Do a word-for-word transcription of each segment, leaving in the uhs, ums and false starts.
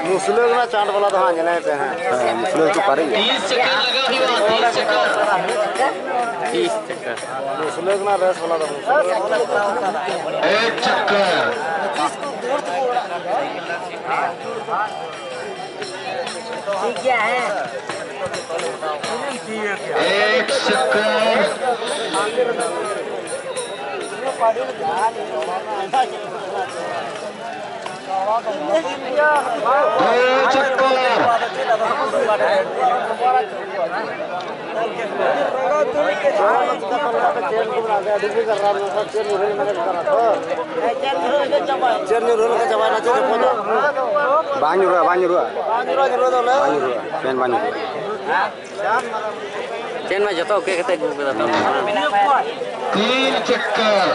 ᱢᱩᱥᱞᱟᱹ ᱠᱟᱱᱟ ᱪᱟᱸᱴ ᱵᱟᱞᱟ ᱫᱚ ᱦᱟᱸᱜ, ᱧᱮᱞᱮ ᱯᱮ ᱦᱟᱸᱜ᱾ ᱦᱮᱸ, ᱢᱩᱥᱞᱟᱹ ᱠᱚ ᱯᱟᱨᱮᱡ ᱜᱮᱭᱟ᱾ ᱛᱤᱥ ᱪᱟᱠᱟ ᱞᱟᱜᱟᱣ ᱦᱩᱭᱩᱜᱼᱟ, ᱛᱤᱥ ᱪᱟᱠᱟ? ᱛᱤᱥ ᱪᱟᱠᱟ᱾ ᱢᱩᱥᱞᱟᱹ ᱠᱟᱱᱟ ᱨᱮᱥ ᱵᱟᱞᱟ ᱫᱚ᱾ ᱮᱠ ᱪᱟᱠᱟ᱾ ᱴᱷᱤᱠ ᱜᱮᱭᱟ, ᱦᱮᱸ᱾ ᱮᱠ ᱪᱟᱠᱟ᱾ ᱫᱩ ᱪᱟᱠᱟ᱾ ᱪᱮᱫ ᱧᱩᱨᱦᱟᱹ ᱞᱮᱠᱷᱟᱱ ᱪᱟᱵᱟᱭᱮᱱᱟ, ᱪᱮᱫ ᱧᱩᱨᱦᱟᱹ ᱞᱮᱠᱷᱟᱱ ᱪᱟᱵᱟᱭᱮᱱᱟ, ᱪᱮᱫ ᱧᱩᱨᱦᱟᱹ ᱞᱮᱠᱷᱟᱱ ᱪᱟᱵᱟᱭᱮᱱᱟ, ᱪᱮᱫ ᱧᱩᱨᱦᱟᱹ ᱞᱮᱠᱷᱟᱱ ᱪᱟᱵᱟᱭᱮᱱᱟ᱾ ᱵᱟᱝ ᱧᱩᱨᱦᱟᱹᱜᱼᱟ, ᱵᱟᱝ ᱧᱩᱨᱦᱟᱹᱜᱼᱟ᱾ ᱵᱟᱝ ᱧᱩᱨᱦᱟᱹᱜᱼᱟ, ᱧᱩᱨᱦᱟᱹ ᱫᱚ ᱵᱚᱞᱮ᱾ ᱵᱟᱝ ᱧᱩᱨᱦᱟᱹᱜᱼᱟ᱾ ᱪᱮᱱ ᱢᱟ ᱡᱚᱛᱚ ᱚᱠᱮ ᱠᱟᱛᱮ ᱟᱹᱜᱩ ᱠᱟᱫᱟ ᱛᱚ᱾ ᱛᱤᱱ ᱪᱚᱠᱠᱚᱨ᱾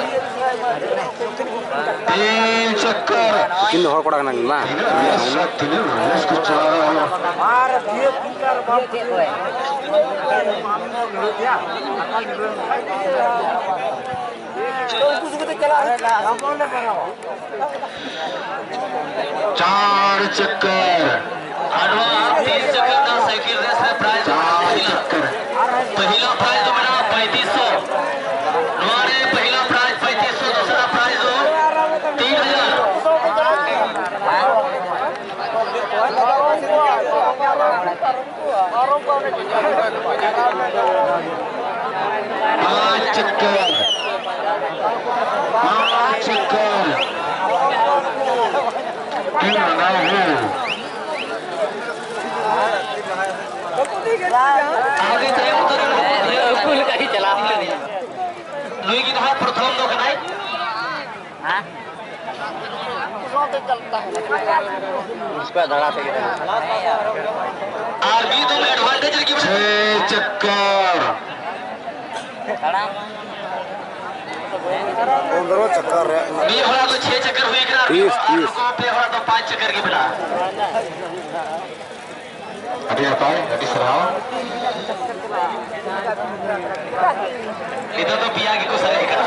ᱛᱤᱱ ᱪᱚᱠᱠᱚᱨ᱾ ᱩᱱᱠᱤᱱ ᱫᱚ ᱦᱚᱲ ᱠᱚᱲᱟ ᱠᱟᱱᱟ ᱠᱤᱱ ᱵᱟᱝ? ᱛᱤᱱᱟᱹᱜ ᱨᱟᱥ, ᱛᱤᱱᱟᱹᱜ ᱨᱟᱥ ᱠᱚ ᱪᱟᱞᱟᱣ᱾ ᱪᱟᱨ ᱪᱚᱠᱠᱚᱨ᱾ ᱟᱨ ᱱᱚᱣᱟ ᱛᱤᱥ ᱪᱚᱠᱠᱚᱨ ᱨᱮᱱᱟᱜ ᱥᱟᱭᱠᱮᱞ ᱨᱮᱥ ᱨᱮ ᱯᱨᱟᱭᱤᱡᱽ ᱫᱚ ᱪᱟᱨ ᱢᱮᱱᱟᱜᱼᱟ᱾ ᱪᱚᱠᱠᱚᱨ᱾ ᱯᱟᱹᱦᱤᱞᱟ ᱯᱨᱟᱭᱤᱡᱽ ᱫᱚ ᱢᱮᱱᱟᱜᱼᱟ ᱯᱚᱸᱭᱛᱨᱤᱥ ᱥᱚ᱾ ᱱᱚᱣᱟ ᱨᱮ ᱯᱟᱹᱦᱤᱞᱟ ᱯᱨᱟᱭᱤᱡᱽ ᱯᱚᱸᱭᱛᱨᱤᱥ ᱥᱚ, ᱫᱚᱥᱟᱨᱟ ᱯᱨᱟᱭᱤᱡᱽ ᱫᱚ ᱛᱤᱱ ᱦᱟᱡᱟᱨ᱾ ᱯᱟᱸᱪ ᱪᱚᱠᱠᱚᱨ, ᱯᱟᱸᱪ ᱪᱚᱠᱠᱚᱨ᱾ ᱛᱤᱱ ᱞᱟᱜᱟᱣ ᱦᱩᱭ᱾ ᱟᱹᱜᱩ ᱞᱮᱠᱟ ᱜᱮ ᱪᱟᱞᱟᱣ ᱠᱟᱱᱟ᱾ ᱱᱩᱭ ᱜᱮ ᱱᱟᱦᱟᱜ ᱯᱨᱚᱛᱷᱚᱢ ᱫᱚ ᱠᱟᱱᱟᱭ᱾ ᱦᱮᱸ? ᱩᱱᱠᱩᱣᱟᱜ ᱫᱟᱬᱟ ᱛᱮᱜᱮ᱾ ᱟᱨ ᱢᱤᱫ ᱫᱚᱢ advantage ᱨᱮᱜᱮ ᱪᱷᱮ ᱪᱚᱠᱠᱚᱨ᱾ ᱛᱟᱲᱟᱢ᱾ ᱯᱚᱱᱫᱽᱨᱚ ᱪᱚᱠᱠᱚᱨ ᱨᱮᱭᱟᱜ ᱠᱟᱱᱟ᱾ ᱢᱤᱫ ᱦᱚᱲᱟᱜ ᱫᱚ ᱪᱷᱮ ᱪᱚᱠᱠᱚᱨ ᱦᱩᱭ ᱠᱟᱱᱟ, ᱛᱤᱥ, ᱛᱤᱥ᱾ ᱯᱮ ᱦᱚᱲᱟᱜ ᱫᱚ ᱯᱟᱸᱪ ᱪᱚᱠᱠᱚᱨ ᱜᱮ ᱢᱮᱱᱟᱜᱼᱟ᱾ ᱟᱹᱰᱤ ᱱᱟᱯᱟᱭ, ᱟᱹᱰᱤ ᱥᱟᱨᱦᱟᱣ᱾ ᱱᱤᱛᱚᱜ ᱫᱚ ᱯᱮᱭᱟ ᱜᱮᱠᱚ ᱥᱟᱨᱮᱡ ᱠᱟᱱᱟ᱾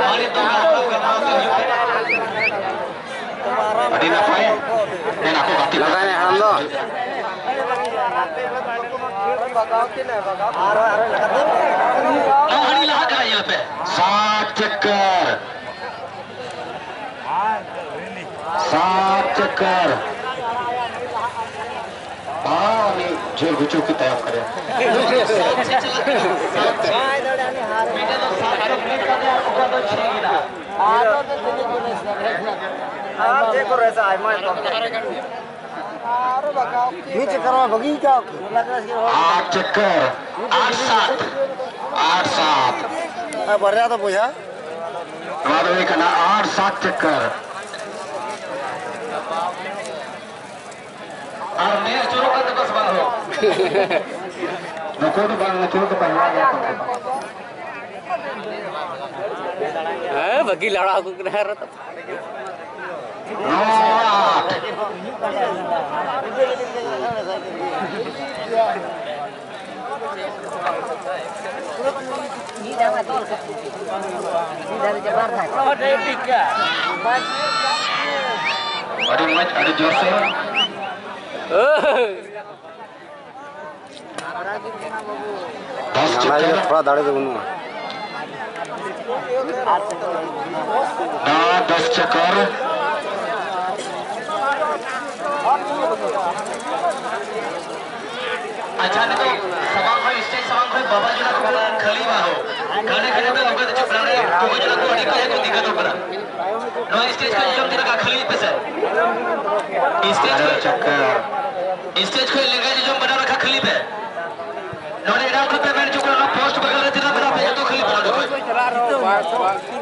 ᱢᱟ ᱱᱤᱛᱚᱜ ᱜᱟᱞᱢᱟᱨᱟᱣ ᱜᱟᱞᱢᱟᱨᱟᱣ ᱛᱮ ᱦᱩᱭᱩᱜ ᱠᱟᱱᱟ᱾ ᱟᱹᱰᱤ ᱱᱟᱯᱟᱭ᱾ ᱢᱮᱱ ᱟᱠᱚ ᱜᱟᱛᱮ ᱠᱚ᱾ ᱞᱟᱜᱟᱭ ᱢᱮ ᱦᱟᱲᱟᱢ ᱫᱚ᱾ ᱱᱚᱣᱟ ᱦᱟᱹᱱᱤ ᱞᱟᱦᱟ ᱠᱟᱱᱟ, ᱧᱮᱞ ᱯᱮ᱾ ᱥᱟᱛ ᱪᱚᱠᱠᱚᱨ᱾ ᱥᱟᱛ ᱪᱚᱠᱠᱚᱨ᱾ ᱵᱟᱝ, ᱩᱱᱤ ᱡᱳᱨ ᱜᱩᱪᱩ ᱠᱚ ᱛᱟᱭᱚᱢ ᱠᱟᱫᱮᱭᱟ᱾ ᱢᱤᱫᱴᱮᱱ ᱫᱚ ᱥᱟᱛ ᱪᱚᱠᱠᱚᱨ ᱠᱟᱫᱮᱭᱟ, ᱚᱠᱟ ᱫᱚ ᱪᱷᱮ ᱠᱮᱫᱟ᱾ ᱟᱨ ᱪᱮᱫ ᱠᱚᱨᱮ ᱥᱮ ᱟᱭᱢᱟ ᱢᱤᱫ ᱪᱚᱠᱠᱚᱨ ᱢᱟ ᱵᱟᱹᱜᱤ ᱠᱟᱜ᱾ ᱟᱴ ᱪᱚᱠᱠᱚᱨ, ᱟᱴ ᱥᱟᱛ, ᱟᱴ ᱥᱟᱛ᱾ ᱟᱨ ᱵᱟᱨᱭᱟ ᱫᱚ ᱵᱚᱭᱦᱟ᱾ ᱱᱚᱣᱟ ᱫᱚ ᱦᱩᱭ ᱠᱟᱱᱟ ᱟᱴ ᱥᱟᱛ ᱪᱚᱠᱠᱚᱨ᱾ ᱟᱨ ᱱᱤᱭᱟᱹ ᱟᱹᱪᱩᱨᱚᱜ ᱠᱟᱱ ᱛᱟᱠᱚᱣᱟ ᱥᱮ ᱵᱟᱝ ᱦᱳ? ᱱᱩᱠᱩ ᱫᱚ ᱵᱟᱝ, ᱱᱩᱠᱩ ᱫᱚ ᱵᱟᱝ᱾ ᱦᱮᱸ, ᱵᱟᱹᱜᱤ ᱞᱟᱲᱟ ᱟᱹᱜᱩ ᱠᱟᱱᱟ ᱟᱨ ᱱᱚ ᱟᱴ᱾ ᱟᱹᱰᱤ ᱢᱚᱡᱽ, ᱟᱹᱰᱤ ᱡᱳᱨ ᱥᱮ᱾ ᱫᱚᱥ ᱪᱚᱠᱠᱚᱨ᱾ ᱛᱷᱚᱲᱟ ᱫᱟᱲᱮ ᱫᱚ ᱵᱟᱹᱱᱩᱜᱼᱟ᱾ ᱱᱚᱣᱟ ᱫᱚᱥ ᱪᱚᱠᱠᱚᱨ᱾ ᱟᱪᱪᱷᱟ, ᱱᱤᱛᱚᱜ ᱥᱟᱢᱟᱝ ᱠᱷᱚᱱ, ᱥᱴᱮᱡᱽ ᱥᱟᱢᱟᱝ ᱠᱷᱚᱱ ᱵᱟᱵᱟ ᱡᱚᱱᱟ ᱠᱚ ᱠᱷᱟᱹᱞᱤ ᱵᱟᱨᱚ, ᱜᱷᱟᱱᱮ ᱜᱷᱟᱱᱮ ᱯᱮ ᱞᱩᱜᱟᱹ ᱦᱚᱪᱚᱜ ᱠᱟᱱᱟ᱾ ᱱᱚᱰᱮ ᱜᱚᱜᱚ ᱡᱚᱱᱟ ᱠᱚ ᱟᱹᱰᱤ ᱠᱟᱡᱟᱠ ᱠᱚ ᱫᱤᱠᱟᱹᱛᱚᱜ ᱠᱟᱱᱟ᱾ ᱱᱚᱣᱟ ᱥᱴᱮᱡᱽ ᱠᱷᱚᱱ ᱡᱚᱡᱚᱢ ᱛᱮ ᱨᱟᱠᱟᱵ ᱠᱷᱟᱹᱞᱤ ᱯᱮᱥᱮ᱾ ᱥᱴᱮᱡᱽ ᱠᱷᱚᱱ, ᱥᱴᱮᱡᱽ ᱠᱷᱚᱱ ᱞᱮᱸᱜᱟ ᱡᱚᱡᱚᱢ ᱵᱟᱱᱟᱨ ᱨᱟᱠᱷᱟ ᱠᱷᱟᱹᱞᱤ ᱯᱮ᱾ ᱱᱚᱰᱮ ᱮᱱᱟᱝ ᱠᱷᱚᱱ ᱯᱮ ᱢᱮᱱ ᱦᱚᱪᱚ ᱠᱟᱱᱟ, ᱯᱳᱥᱴ ᱵᱟᱜᱟᱞ ᱨᱮ ᱛᱤᱱᱟᱹᱜ ᱢᱮᱱᱟᱜ ᱯᱮ, ᱡᱚᱛᱚ ᱠᱷᱟᱹᱞᱤ ᱯᱮ ᱱᱚᱰᱮ ᱠᱷᱚᱱ᱾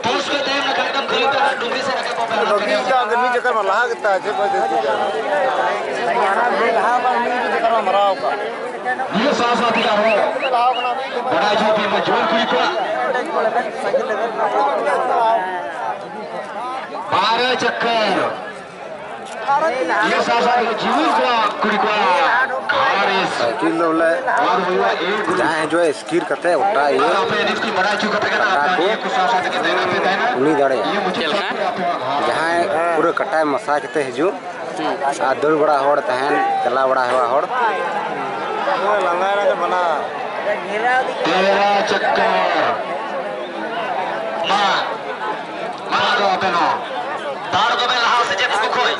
ᱯᱳᱥᱴ ᱠᱷᱚᱱ ᱛᱟᱭᱚᱢ ᱞᱮᱠᱷᱟᱱ ᱮᱠᱫᱚᱢ ᱠᱷᱟᱹᱞᱤ ᱯᱮ, ᱟᱨ ᱰᱩᱝᱨᱤ ᱥᱮᱫ ᱨᱟᱠᱟᱵ ᱯᱮ, ᱟᱨ ᱵᱟᱹᱜᱤ ᱠᱟᱜ ᱜᱮ ᱢᱤᱫ ᱡᱚᱠᱷᱚᱱ ᱢᱟ ᱞᱟᱦᱟ ᱜᱮ ᱛᱟᱦᱮᱸ, ᱪᱮᱫ ᱠᱚ ᱡᱟᱹᱥᱛᱤ ᱠᱟᱱᱟ? ᱞᱟᱦᱟ ᱵᱟᱝ ᱢᱤᱫ ᱡᱚᱠᱷᱚᱱ ᱢᱟ ᱢᱟᱨᱟᱣ ᱠᱟᱜ᱾ ᱱᱤᱭᱟᱹ ᱥᱟᱶ ᱥᱟᱶ ᱛᱮᱜᱮ ᱟᱨᱦᱚᱸ ᱵᱟᱰᱟᱭ ᱦᱚᱪᱚ ᱯᱮ ᱢᱟ ᱡᱩᱣᱟᱹᱱ ᱠᱩᱲᱤ ᱠᱚᱣᱟᱜ ᱵᱟᱨᱚ ᱪᱚᱠᱠᱚᱨ᱾ ᱱᱤᱭᱟᱹ ᱥᱟᱶ ᱥᱟᱶ ᱛᱮᱜᱮ ᱡᱩᱣᱟᱹᱱ ᱠᱚᱣᱟᱜ, ᱠᱩᱲᱤ ᱠᱚᱣᱟᱜ ᱜᱷᱟᱴ ᱥᱟᱭᱠᱮᱞ ᱫᱚ ᱵᱚᱞᱮ ᱡᱟᱦᱟᱸᱭ ᱦᱤᱡᱩᱜᱼᱟ ᱥᱠᱤᱨ ᱠᱟᱛᱮ ᱚᱴᱟ ᱤᱭᱟᱹ ᱠᱟᱴᱟ ᱠᱚ ᱩᱱᱤ ᱫᱟᱲᱮᱭᱟᱜᱼᱟ᱾ ᱪᱮᱫ ᱞᱮᱠᱟ? ᱡᱟᱦᱟᱸᱭ ᱯᱩᱨᱟᱹ ᱠᱟᱴᱟᱭ ᱢᱟᱥᱟ ᱠᱟᱛᱮ ᱦᱤᱡᱩᱜ ᱟᱨ ᱫᱟᱹᱲ ᱵᱟᱲᱟ ᱦᱚᱲ ᱛᱟᱦᱮᱱ, ᱪᱟᱞᱟᱣ ᱵᱟᱲᱟ ᱦᱮᱣᱟ ᱦᱚᱲ᱾ ᱛᱮᱨᱟ ᱪᱚᱠᱠᱚᱨ᱾ ᱢᱟ, ᱢᱟ ᱫᱚ ᱟᱯᱮ ᱱᱚ᱾ ᱫᱟᱲ ᱫᱚᱵᱮ ᱞᱟᱦᱟ ᱥᱮ ᱪᱮᱫ ᱩᱱᱠᱩ ᱠᱷᱚᱡ?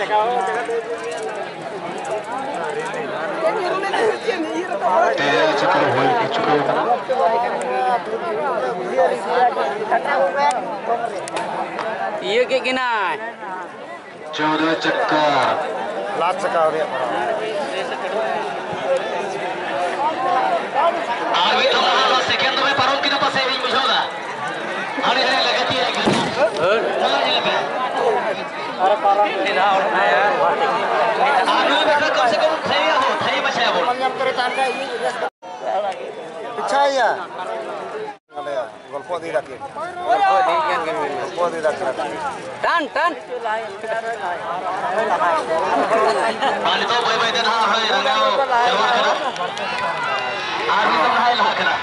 ᱛᱮᱨᱟ ᱪᱚᱠᱠᱚᱨ ᱦᱩᱭ ᱪᱩᱠᱟᱹᱣ ᱠᱟᱱᱟ᱾ ᱤᱭᱟᱹ ᱠᱮᱫ ᱠᱤᱱᱟᱭ᱾ ᱪᱳᱫᱚ ᱪᱚᱠᱠᱚᱨ᱾ ᱞᱟᱥᱴ ᱪᱟᱠᱟ ᱟᱹᱣᱨᱤᱭᱟᱜ ᱯᱟᱨᱚᱢ᱾ ᱟᱨ ᱢᱤᱫ ᱫᱷᱟᱣ ᱞᱟᱦᱟ ᱥᱮᱠᱮᱱᱰ ᱫᱚᱢᱮ ᱯᱟᱨᱚᱢ ᱠᱮᱫᱟ ᱯᱟᱥᱮ, ᱤᱧ ᱵᱩᱡᱷᱟᱹᱣ ᱫᱟ᱾ ᱦᱟᱹᱱᱤ ᱦᱟᱹᱱᱤ ᱞᱟᱜᱟ ᱛᱤᱭᱟᱹᱜ ᱠᱟᱱᱟ᱾ ᱚᱱᱟ ᱧᱮᱞ ᱯᱮ᱾ ᱟᱨ ᱱᱩᱭ ᱵᱟᱠᱷᱨᱟ ᱠᱚᱢ ᱥᱮ ᱠᱚᱢ ᱛᱷᱟᱭᱤ ᱟᱵᱚᱱ, ᱛᱷᱟᱭᱤ ᱢᱟᱪᱷᱟᱭ ᱟᱵᱚᱱ᱾ ᱯᱤᱪᱷᱟᱭᱟ᱾ ᱜᱚᱞᱯᱚ ᱤᱫᱤᱭ ᱫᱟᱠᱤᱱ᱾ ᱜᱚᱞᱯᱚ ᱤᱫᱤᱭ ᱫᱟᱠᱤᱱ᱾ ᱴᱟᱱ, ᱴᱟᱱ᱾ ᱟᱨ ᱱᱤᱛᱚᱜ ᱵᱟᱹᱭ ᱵᱟᱹᱭ ᱛᱮ ᱱᱟᱦᱟᱜ ᱦᱚᱸᱭ ᱨᱟᱸᱜᱟᱣ ᱪᱟᱵᱟᱜ ᱠᱟᱱᱟ᱾ ᱟᱨ ᱱᱤᱛᱚᱜ ᱱᱟᱦᱟᱜ ᱞᱟᱦᱟᱜ ᱠᱟᱱᱟ᱾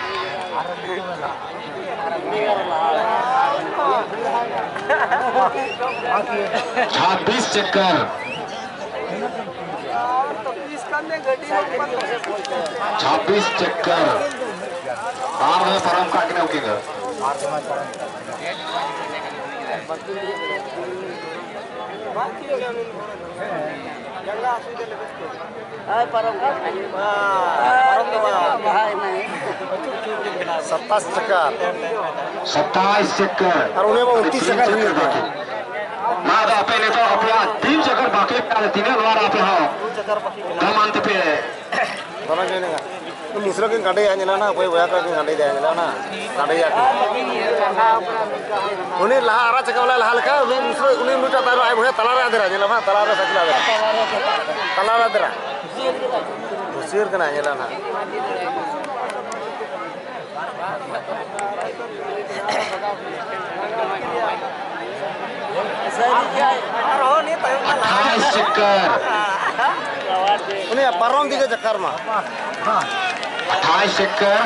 ᱪᱷᱟᱵᱵᱤᱥ ᱪᱚᱠᱠᱚᱨ᱾ ᱪᱷᱟᱵᱵᱤᱥ ᱪᱚᱠᱠᱚᱨ᱾ ᱵᱟᱨ ᱫᱷᱟᱣ ᱯᱟᱨᱚᱢ ᱠᱟᱜ ᱠᱤᱱᱟ ᱩᱱᱠᱤᱱ ᱫᱚ᱾ ᱦᱳᱭ, ᱯᱟᱨᱚᱢ ᱠᱟᱜ ᱠᱤᱱᱟ᱾ ᱥᱟᱛᱟᱥ ᱪᱚᱠᱠᱚᱨ᱾ ᱥᱟᱛᱟᱥ ᱪᱚᱠᱠᱚᱨ᱾ ᱟᱨ ᱩᱱᱤ ᱢᱟ ᱩᱱᱛᱤᱥ ᱪᱚᱠᱠᱚᱨ ᱦᱩᱭᱩᱜ ᱠᱟᱱᱟ᱾ ᱱᱚᱣᱟ ᱫᱚ ᱟᱯᱮ ᱱᱤᱛᱚᱜ ᱟᱯᱮᱭᱟᱜ ᱛᱤᱱ ᱪᱚᱠᱚᱨ ᱵᱟᱹᱠᱤ ᱢᱮᱱᱟᱜᱼᱟ, ᱛᱤᱱᱟᱹᱜ ᱱᱚᱣᱟ ᱨᱮ ᱟᱯᱮ ᱦᱚᱸ ᱫᱟᱢᱟᱱ ᱛᱮᱯᱮ ᱫᱚᱢᱮ ᱜᱮ ᱢᱮᱱᱟᱜᱼᱟ᱾ ᱢᱩᱥᱨᱟᱹ ᱠᱤᱱ ᱜᱟᱸᱰᱮᱭᱟ, ᱧᱮᱞᱟ ᱱᱟ, ᱚᱠᱚᱭ ᱵᱚᱭᱦᱟ ᱠᱚ ᱠᱤᱱ ᱜᱟᱸᱰᱮᱭᱟ, ᱧᱮᱞᱟ ᱱᱟ, ᱜᱟᱸᱰᱮᱭᱟ ᱠᱤᱱ᱾ ᱩᱱᱤ ᱞᱟᱦᱟ ᱟᱨᱟᱜ ᱪᱟᱠᱟ ᱵᱟᱞᱟᱭ ᱞᱟᱦᱟ ᱞᱮᱠᱷᱟᱱ, ᱩᱱᱤ ᱢᱩᱥᱨᱟᱹ, ᱩᱱᱤ ᱩᱱᱤᱴᱟᱜ ᱛᱟᱭᱱᱚᱢ, ᱟᱡ ᱵᱚᱭᱦᱟ ᱛᱟᱞᱟ ᱨᱮ ᱟᱫᱮᱨᱟ, ᱧᱮᱞᱟ ᱱᱟ, ᱛᱟᱞᱟ ᱨᱮ ᱥᱟᱭᱠᱮᱞ ᱟᱫᱮᱨᱟ᱾ ᱛᱟᱞᱟ ᱨᱮ ᱟᱫᱮᱨᱟ᱾ ᱦᱩᱥᱤᱭᱟᱹᱨ ᱠᱟᱱᱟ, ᱧᱮᱞᱟ ᱱᱟ᱾ ᱟᱴᱷᱟᱥ ᱪᱚᱠᱠᱚᱨ᱾ ᱩᱱᱤᱭᱟᱜ ᱯᱟᱨᱚᱢ ᱫᱤᱜᱮ ᱪᱟᱠᱟᱨ ᱢᱟ᱾ ᱟᱴᱷᱟᱥ ᱪᱟᱠᱟᱨ᱾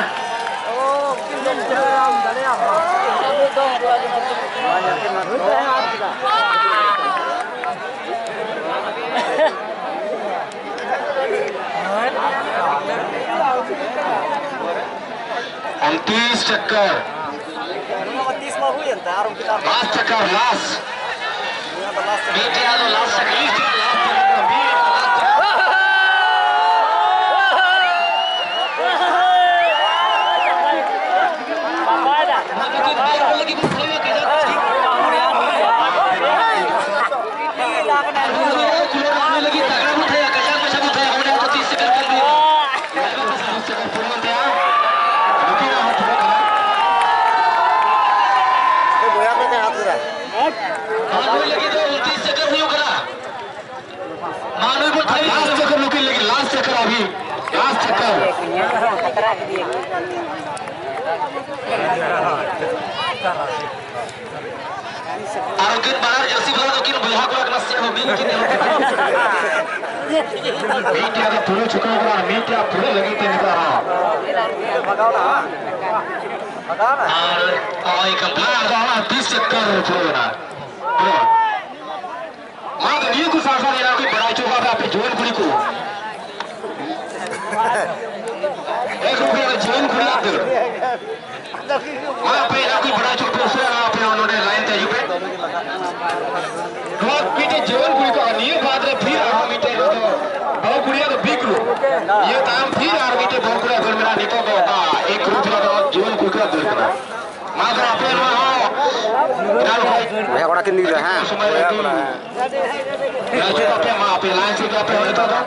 ᱩᱱᱛᱨᱤᱥ ᱪᱟᱠᱟᱨ᱾ Last ᱪᱟᱠᱟᱨ, last. ᱢᱤᱫᱴᱮᱱ ᱟᱫᱚ ᱞᱟᱥᱴ ᱪᱟᱠᱟᱨ, ᱢᱤᱫᱴᱮᱱ ᱞᱟᱥᱴ ᱪᱟᱠᱟᱨ᱾ ᱵᱚᱭᱦᱟ ᱠᱚ ᱦᱟᱛ ᱠᱮᱫᱟ᱾ ᱢᱟ ᱱᱩᱭ ᱞᱟᱹᱜᱤᱫ ᱫᱚ ᱩᱱᱛᱨᱤᱥ ᱪᱟᱠᱟᱨ ᱦᱩᱭᱩᱜ ᱠᱟᱱᱟ᱾ ᱢᱟ ᱱᱩᱭ ᱵᱚᱱ ᱛᱷᱟᱭᱚ᱾ ᱞᱟᱥᱴ ᱪᱟᱠᱟᱨ ᱱᱩᱠᱤᱱ ᱞᱟᱹᱜᱤᱫ, ᱞᱟᱥᱴ ᱪᱟᱠᱟᱨ ᱟᱵᱷᱤ, ᱞᱟᱥᱴ ᱪᱟᱠᱟᱨ᱾ ᱟᱨ ᱩᱱᱠᱤᱱ ᱵᱟᱱᱟᱨ ᱡᱟᱹᱨᱥᱤ ᱵᱟᱞᱟ ᱫᱚᱠᱤᱱ ᱵᱚᱭᱦᱟ ᱠᱚᱲᱟ ᱠᱟᱱᱟ ᱥᱮ ᱪᱮᱫ ᱦᱚᱸ ᱢᱤᱫ ᱜᱮᱠᱤᱱ ᱮᱦᱚᱵ ᱠᱮᱫᱟ᱾ ᱢᱤᱫᱴᱮᱱ ᱫᱚ ᱯᱩᱨᱟᱹ ᱪᱷᱩᱴᱟᱹᱣ ᱠᱟᱱᱟ, ᱢᱤᱫᱴᱮᱱ ᱯᱩᱨᱟᱹ ᱞᱟᱹᱜᱤᱫ ᱛᱮ ᱱᱤᱛᱚᱜ ᱟᱨᱦᱚᱸ᱾ ᱟᱨ ᱱᱚᱜᱼᱚᱭ ᱠᱟᱛᱷᱟ ᱟᱫᱚ ᱚᱱᱟ ᱛᱤᱥ ᱪᱟᱠᱟᱨ ᱯᱩᱨᱟᱹᱣ ᱮᱱᱟ᱾ ᱯᱩᱨᱟᱹ᱾ ᱢᱟ ᱛᱚ ᱱᱤᱭᱟᱹ ᱠᱚ ᱥᱟᱶ ᱥᱟᱶ ᱮᱱᱟ ᱠᱚ ᱵᱟᱲᱟᱭ ᱦᱚᱪᱚ ᱠᱟᱜ ᱯᱮ ᱟᱯᱮ ᱡᱩᱣᱟᱹᱱ ᱠᱩᱲᱤ ᱠᱚ᱾ ᱮ ᱠᱚ ᱠᱩᱲᱤ, ᱡᱩᱣᱟᱹᱱ ᱠᱩᱲᱤ ᱟᱯᱮ᱾ ᱢᱟ ᱟᱯᱮ ᱮᱱᱟ ᱠᱚ ᱵᱟᱲᱟᱭ ᱦᱚᱪᱚ ᱯᱮ ᱩᱥᱟᱹᱨᱟ ᱟᱯᱮ ᱦᱚᱸ ᱱᱚᱰᱮ ᱞᱟᱭᱤᱱ ᱛᱮ ᱦᱤᱡᱩᱜ ᱯᱮ᱾ ᱱᱚᱣᱟ ᱢᱤᱫᱴᱮᱡ ᱡᱩᱣᱟᱹᱱ ᱠᱩᱲᱤ ᱠᱚ, ᱱᱤᱭᱟᱹ ᱵᱟᱫ ᱨᱮ ᱯᱷᱤᱨ ᱟᱨᱦᱚᱸ ᱢᱤᱫᱴᱮᱡ ᱱᱚᱣᱟ ᱫᱚ ᱵᱟᱹᱦᱩ ᱠᱩᱲᱤᱭᱟᱜ ᱫᱚ B group᱾ ᱱᱤᱭᱟᱹ ᱛᱟᱭᱚᱢ ᱯᱷᱤᱨ ᱟᱨ ᱢᱤᱫᱴᱮᱡ ᱵᱟᱹᱦᱩ ᱠᱩᱲᱤᱭᱟᱜ ᱫᱟᱹᱲ ᱢᱮᱱᱟᱜᱼᱟ᱾ ᱱᱤᱛᱚᱜ ᱫᱚ ᱚᱠᱟ A group ᱨᱮ ᱫᱚ ᱡᱩᱣᱟᱹᱱ ᱠᱩᱲᱤ ᱠᱚᱣᱟᱜ ᱫᱟᱹᱲ ᱠᱟᱱᱟ᱾ ᱢᱟ ᱛᱚ ᱟᱯᱮ ᱱᱚᱣᱟ ᱦᱚᱸ ᱮᱱᱟᱱ ᱠᱷᱚᱡ ᱵᱚᱭᱦᱟ ᱠᱚᱲᱟ ᱠᱤᱱ ᱤᱫᱤᱭᱮᱫᱟ, ᱦᱮᱸ? ᱥᱚᱢᱚᱭ ᱨᱮ ᱵᱚᱭᱦᱟ ᱠᱤᱱ ᱠᱚᱲᱟ᱾ ᱦᱤᱡᱩᱜ ᱟᱯᱮ, ᱢᱟ ᱟᱯᱮ ᱞᱟᱭᱤᱱ ᱥᱮᱫ ᱜᱮ ᱟᱯᱮ ᱦᱚᱸ ᱱᱤᱛᱚᱜ ᱫᱚ᱾